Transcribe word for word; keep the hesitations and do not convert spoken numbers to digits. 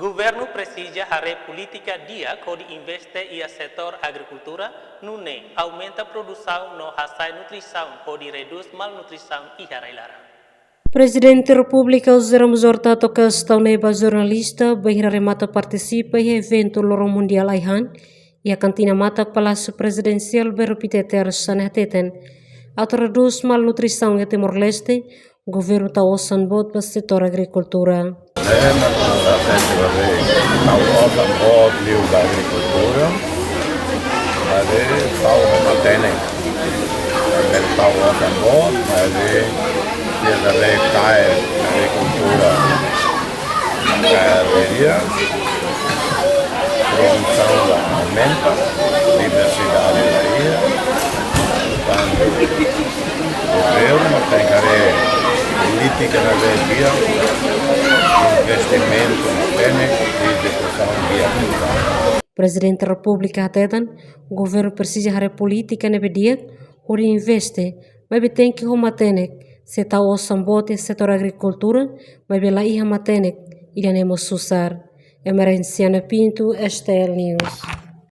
Governu presiza haree polítika di'ak hodi investe iha setór agrikultura, nune'e aumenta produsaun no hasa'e nutrisaun hodi redús malnutrisaun iha rai-laran. Prezidente Repúblika José Ramos Horta toka kestaun ne'e ba jornalista bainhira remata partisipa iha eventu Loron Mundiál Ai-han iha kantina matak Palásiu Prezidensiál Bairru Pité Tersa ne'e hateten, atu redús malnutrisaun iha Timor-Leste, governu tau osan boot ba setór agrikultura. Ne'e mak ita sente katak tau osan boot liu ba agrikultura, maibé tau ho matenek. Ne'e tau osan boot, maibé sira la kaer agrikultura. Kaer di'ak, produsaun la aumenta, diversidade la iha. Portantu, governu tenke haree polítika ne'ebé di'ak, investimentu ne'ebé, ezekusaun di'ak. Prezidente Repúblika hateten, governu presiza haree polítika ne'ebé di'ak hodi investe, maibé tenke ho matenek, sei tau osan boot iha setór agrikultura, maibé la iha matenek, ida-ne'e mós susar. Emerenciana Pinto, S T L News.